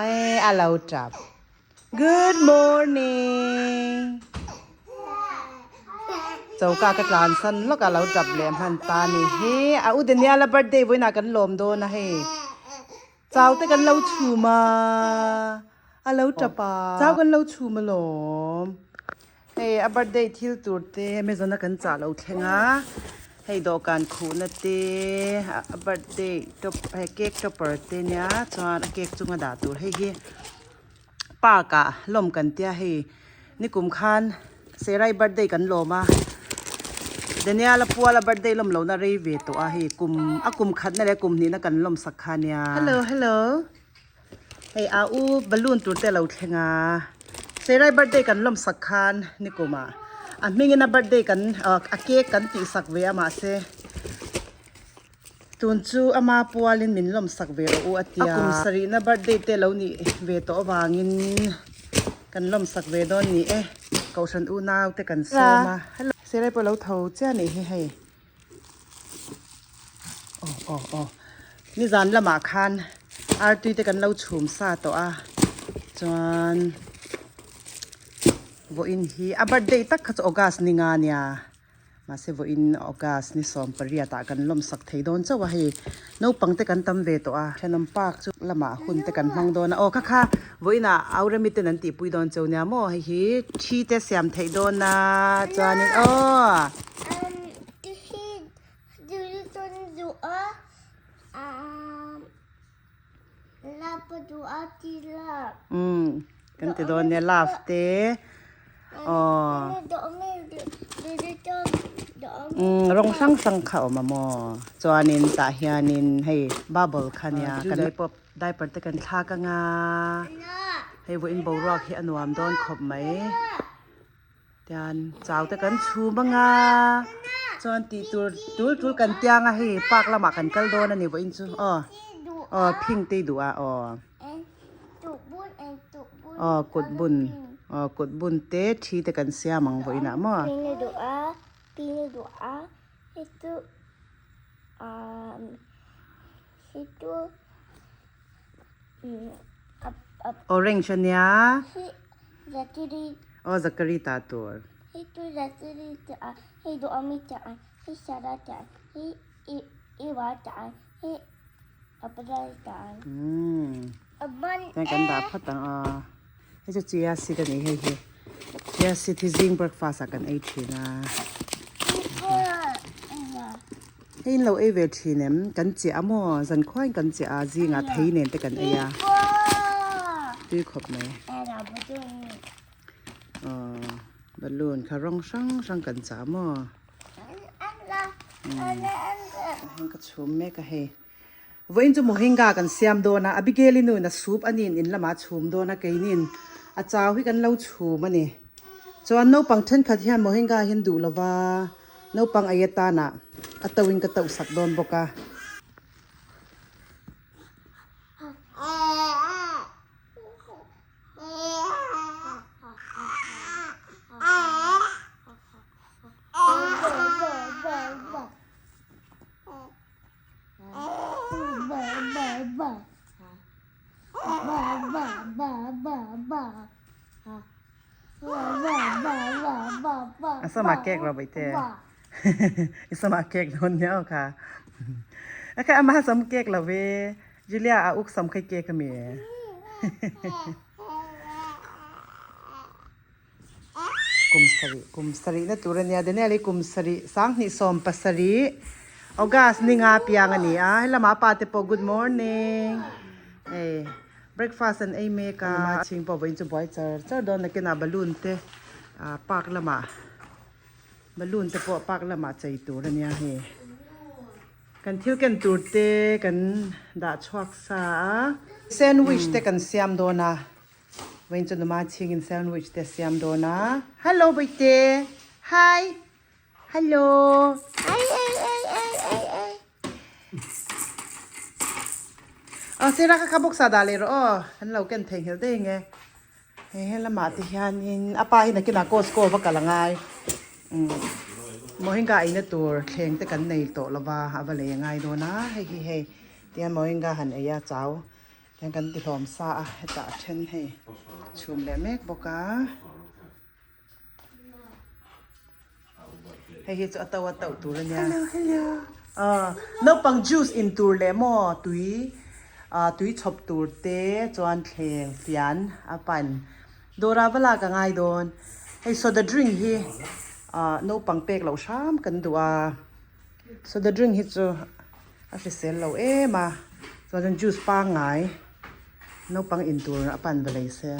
E a lo tap. Good morning. Choka ka tlan san lawk a lo tap leh hman ta ni hi. A u Daniela birthday vawiinah kan lawm dawn a hei. Chau te kan lo chhum a. A lo tap a. Chau kan lo chhum alawm. Hei a birthday thil tur te Amazon a kan chah lo thleng a, hei dawhkan khuhna te a birthday top hei cake topper te nia chuan a cake chunga dah tur hei hi park ah lawm kan tia hei nikum khan Serai birthday kan lawm a Daniel a pual a birthday lawm lohna rei ve tawh a hei kum a kum khatna leh kum hnihna kan lawm sak kha nia. Hello hello. Hei a u balloon tur te a lo thleng a, Serai birthday kan lawm sak khan nikum ah a hming in a birthday kan ah a cake kan tih sak ve a mahse tun chu ama pual in min lawm sak ve rawh u a tia, a kum sarih na birthday te lo nih ve tawh avangin kan lawm sak ve dawn ni e, kohhran unau te kan sawm a, hello Serai pawh a lo tho chiah a nih hi hei. Aw aw aw nizan lamah khan artui te kan lo chhum sa tawh a chuan vawiin hi a birthday tak kha chu august ni nga nia mahse vawiin august ni 18 ah kan lawm sak thei dawn chauh a hei naupang te kan tam ve tawh a thenawm park chu lamah hun te kan hmang dawn a aw kha kha vawiin ah Auremi ten an tihpui dawn chauh nia maw hei hi thi te siam theih dawn a chuanin aw. Umm kan ti dawn nia love te aw umm rawng hrang hrang kha a awm a maw chuanin tah hianin hei bubble kha nia kan diaper te kan thlak anga hei vawiin boruak hi a nuam dawn khawp mai. Tian chau te kan chhum anga chuan tih tur tul tul kan tiang a hei park lamah kan kal dawn a ni vawiin chu aw aw phing te i duh a aw aw kut bun aw kut bun te thi te kan siam ang vawiinah maw. Orange a nia. Aw Zachary ta tur. Umm chuan kan dah phawt ang aw. Hei chu chia seed a ni hei hi. Chia seed hi zing breakfast ah kan ei thin a. Hei in lo ei ve thin em? Kan chiah a maw? Zan khuain kan chiah a, zingah thei nen te kan ei a. Tui khawp mai. Aw, balloon kha rawng hrang hrang kan chah a maw? Umm, ka chhum mek a hei. Vawiin chu mohinga kan siam dawn a, Abigail-i nu in a soup a niin in lamah a chhum dawn a, keiniin a chau hi kan lo chhum a ni. Chuan naupang thenkhat hian mohinga hi an duh lo va, naupang ei atanah a to in ka toh sak dawn bawk a. A sama cake ro bai te i sama cake dawn nia aw kha a kha ama sam cake lo ve Julia a uk sam khai cake ami Kum sarih, kum sarih na tur a nia. Daniel hi kum sarih sanghnih 17 August ni nga piang a ni a. Helama pa te pawh good morning. Hei breakfast an ei mek a. Chhing pawh vawiin chu buai char char dawn nakinah balloon te ah park lamah balloon te pawh park lamah chei tur a nia hei. Kan thil ken tur te kan dah chhuak sa a. Sandwich te kan siam dawn a. Vawiin chu numa chhingin sandwich te a siam dawn a. Hello Bawihte! Hi! Hello! Ai ai ai ai ai ai! Aw sir a kha kha box ah dah leh rawh aw. An lo ken theihnghilh daih ang e. Hei he lamah te hianin a pa hi nakinah Costco va kal angai. Umm Mohinga eina tur thleng te kan nei tawh lova a va lei angai dawn a. Hei hi hei tihian Mohinga han ei a chau. Tihian kan ti hlawm sa a hetah a then hei chhum leh mek bawk a. Hei hi chu a to a to tur a nia. Hello hello. Ah naupang juice in tur leh maw tui ah tui chhawp tur te chuan thleng fian a pan dawrah va lak a ngai dawn. Hei soda drink hi ah naupang pek loh hram kan duh a soda drink hi chu a hrisel lo em a chuan juice pangngai naupang in tur a pan va lei se.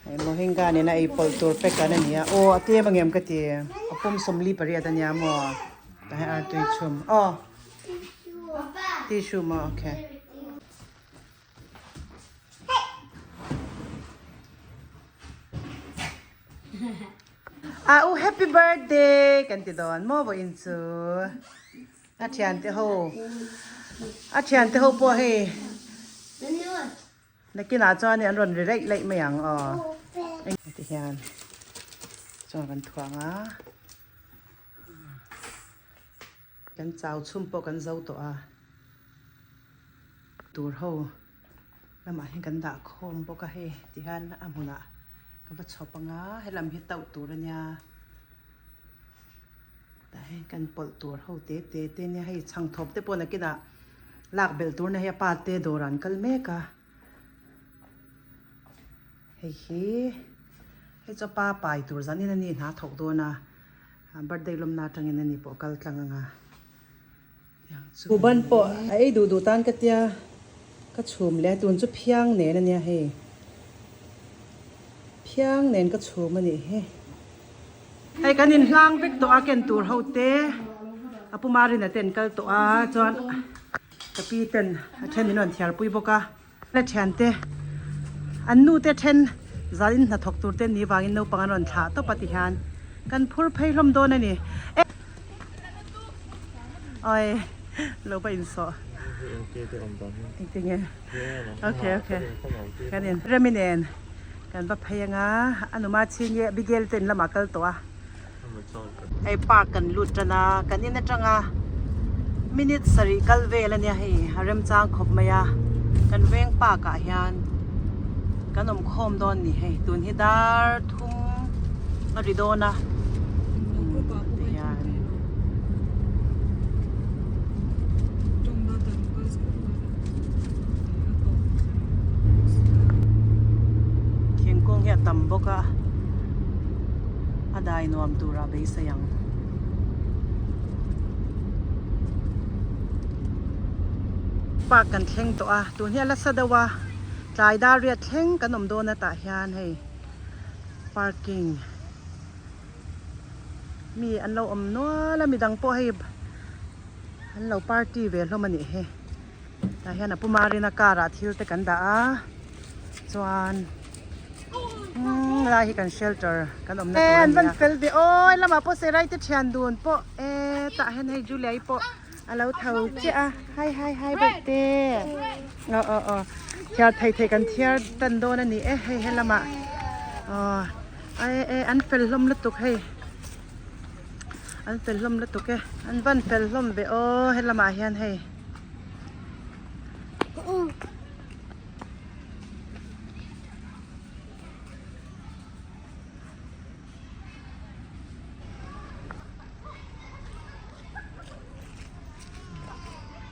Hei mohinga nena ei pawlh tur pack an ania aw a tlem angem ka ti a pawm 48 ania maw tah hian artui chhum aw tissue maw okay. A u happy birthday kan ti dawn maw vawiin chu a thiante ho a thiante ho pawh hei. Nakinah chuan an rawn ri raih laih mai ang aw. Heti hian chuan kan thuang a. Kan chau chhum pawh kan zo tawh a. Tur ho lamah hian kan dah khawm bawk a hei ti hian a hmunah ka va chhawp ang a helam hi tauh tur a nia. Tah hian kan pawlh tur ho te te te nia hei chhangthawp te pawh nakinah lak belh tur na hei a pa te dawrah an kal mek a hei hi hei chu a pa pai tur zanin a ni hna thawk dawn a birthday lawmna atangin a ni pawh kal tlang ang a Buban pawh a ei duh duh tan ka tia ka chhum leh a tun chu phiang nen a nia hei phiang nen ka chhum a nih hi. Hei kan inhlang vek tawh a ken tur ho te a pu Marina te an kal tawh a chuan ka pi ten a then in rawn thiar pui bawk a la thian te an nu te then zal in hnathawk tur te ni vangin naupang an rawn thlah tawp a ti hian kan phur phei hlawm dawn a ni oi lo va insawh engtinge okay okay kan in remi nen. Kan va phei anga a numa chhing hi Abigail te in lamah kal tawh a. Hei park kan lut tan a, kan in atanga minute sarih kal vel ania hei a remchang khawp mai a, kan veng park ah hian kan awm khawm dawn ni hei tun hi dar thum a ri dawn a tihian. Thingkung hi a tam bawk a, a dai nuam tura beisei ang. Park kan thleng tawh a, tun hi a la sa deuh a, tlai dar riat thleng kan awm dawn a tah hian hei parking. Mi an lo awm nual a midang pawh hei an lo party ve hlawm a nih hi tah hian a pu Marina car ah thil te kan dah a chuan umm lai hi kan shelter kan awmna tur a ni a. An fel ve aw lamah pawh Serai te thian dun pawh e tah hian hei Julia i pawh a lo tho chiah a hi hi hi bawihte aw aw aw thiar thei thei kan thiar tan dawn a ni e hei helamah aw. Ae e an fel hlawm lutuk hei an fel hlawm lutuk e an van fel hlawm ve aw helamah hian hei.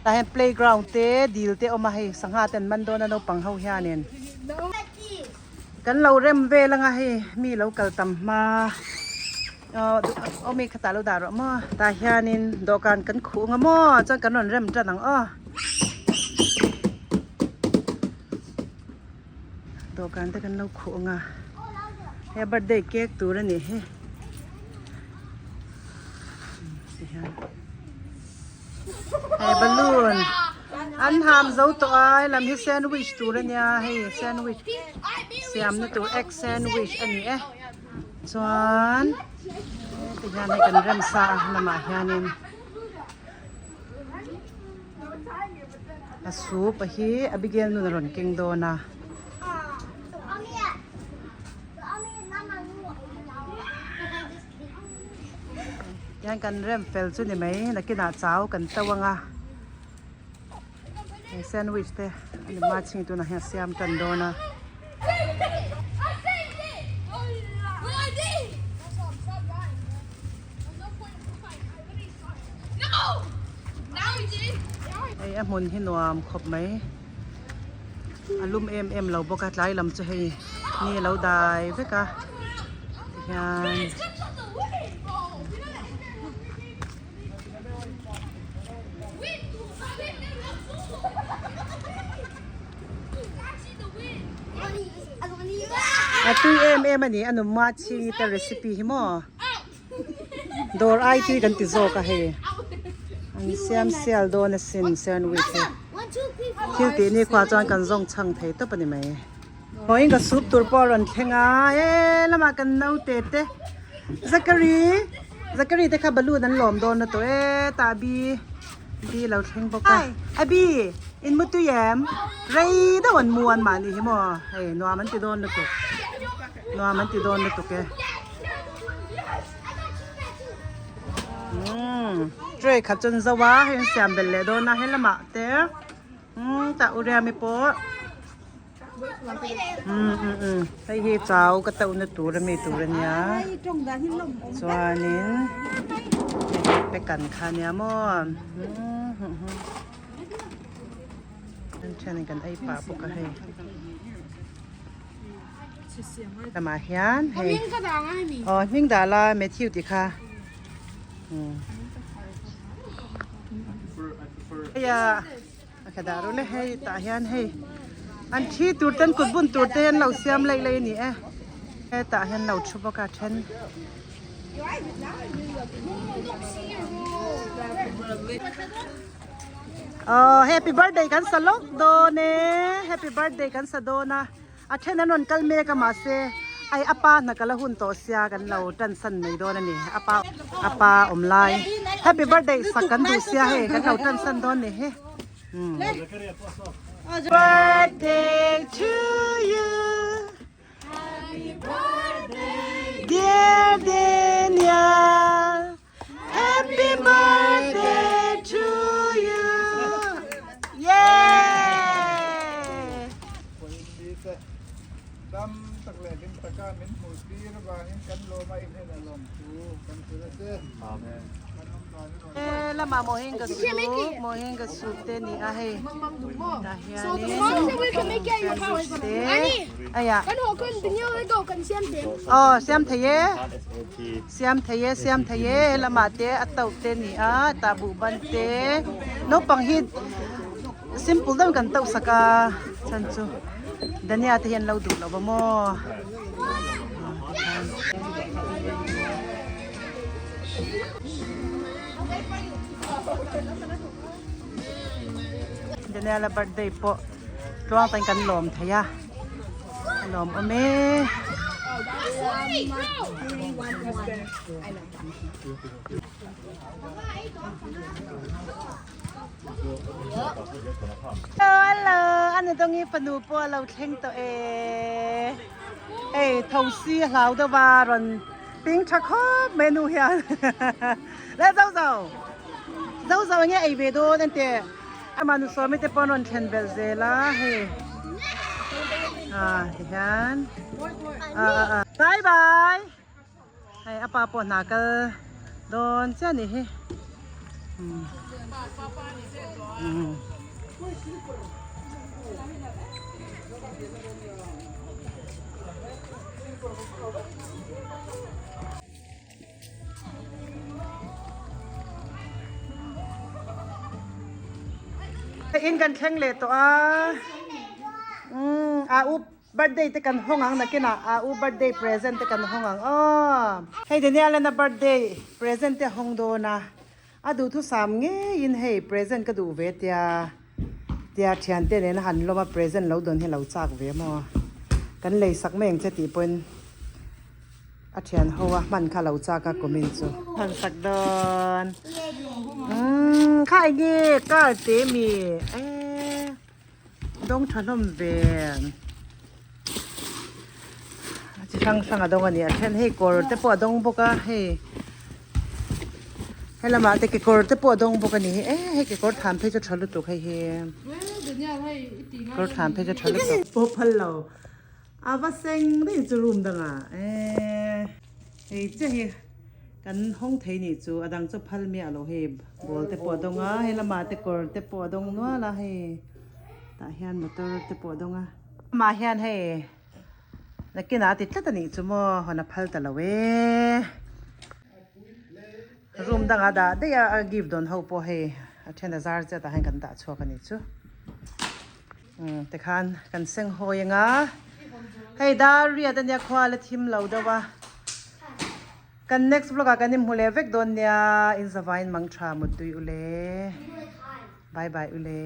Tah hian playground te dil te a awm a hei sangha te an man dawn a naupang ho hianin. Kan lo rem vel anga hei mi lo kal tam hma aw mi khatah lo dah rawh maw tah hianin dawhkan kan khuh anga maw chuan kan rawn rem tan ang aw dawhkan te kan lo khuh anga he birthday cake tur a nih hi tihian. Hei balloon an ham zo tawh a helam hi sandwich tur a nia hei sandwich siamna tur egg sandwich a ni e chuan heti hian hei kan rem sa a lamah hianin a soup a hi Abigail nun a rawn keng dawn a. Tihian kan rem fel chu ni mai nakinah chau kan to anga. Hei sandwich te a ni hma chhing tunah hian a siam tan dawn a. Hei a hmun hi nuam khawp mai a lum em em lo bawk a tlai lam chu hei ni a lo dai vek a tihian. A tui em em a ni a numa chhingi te recipe hi maw dawr ai tui kan ti zawk a hei an siam sial dawn asin sandwich hi thil tih ni khua chuan kan zawng chhang thei tawp a ni mai hawiin ka soup tur pawh a rawn thleng a e lamah kan naute te Zachary Zachary te kha balloon an lawm dawn na tawh e tah bi bi lo thleng bawk a Abby in mu tui em rei deuh an mu an mahni hi maw hei nuam an ti dawn lutuk nuam an ti dawn lutuk e umm tray khat chu an zo a hei an siam belh leh dawn a helamah te umm tah uriami pawh. Umm umm umm hei hi chau ka tauh na tur ami tur ania chuanin hei hi pekan kha ania maw umm an thianin kan ei pah bawk a hei lamah hian hei aw hming dah la Matthew tih kha umm hei a. A kha dah rawh le hei tah hian hei an thi tur ten kut bun tur te an lo siam laih laih a ni e hetah hian lo thu bawk a then aw happy birthday kan sa lawk dawn e happy birthday kan sa dawn a. A then an rawn kal mek a mahse ai a pa hna kal a hun tawh sia kan lo tan san mai dawn a ni a pa a pa awm lai happy birthday sak kan duh sia hei kan lo tan san dawn ni hi umm birthday to you dear Daniel happy birthday to you yay Dam tak leh hlim taka min hmuh tir avangin kan lawm a inhen a lawm thu kan hrilh a che. Amen. Kan awm dan i rawn. He lamah mohinga soup mohinga soup te ni a hei tah hianin sandwich te aiah aw siam thei e. Siam thei e siam thei e he lamah te a tauh te a ni a tah buh ban te naupang hi simple deuhin kan tauh sak a chhan chu dhania te hi an lo duh lo va maw tikhan. Daniela birthday pawh tluang takin kan lawm thei a. A lawm awm e. Hello, hello, ani dawngi fanu pawh a lo thleng tawh e. Hei thosi a hlau deuh va rawn ping tha khawp mai nu hian. Le zo zo. Zo zo enge ei ve dawn an ti. Amah nu sawmi te pawh an rawn thlen belh zel a hei ah tihian ah ah ah bye bye hei a pa pawh hna kal dawn chiah a nih hi umm umm. In kan thleng leh tawh a umm a u birthday te kan hawng ang nakinah a u birthday present te kan hawng ang aw hei Daniel a birthday present te a hawng dawn a a duhthusam ngeiin hei present ka duh ve tia tia thiante nena han lawm a present lo dawn hi a lo chak ve maw kan lei sak mai ang che tih pawhin. A thian ho a hman kha lo chak a kumin chu. Han sak dawn. Umm kha enge car te mi eh dawng tha hlawm ve. A chi hrang hrang a dawng a ni a then hei kawr te pawh a dawng bawk a hei helamah te kekawr te pawh a dawng bawk a ni eh hei kekawr tham phei chu tha lutuk hei hi. Kawr thlan phei chu tha lutuk. Pawh phal lo. A va seng daih chu room dangah eee hei chiah hi kan hawng thei nih chu a dang chu phal miah lo hei ball te pawh a dawng a hei lamah te kawr te pawh a dawng nual a hei tah hian motor te pawh a dawng a. Amah hian hei nakinah a ti tlat a nih chu maw hawn a phal ta lo e. Room dangah dah daih a a gift dawn ho pawh hei a then a zar chiah tah hian kan dah chhuak a nih chu. Umm tikhan kan seng hawi anga hei dar riat ania khua la thim lo deuh a kan next vlog ah kan inhmu leh vek dawn nia in zavain mang tha mutui ule bye bye ule.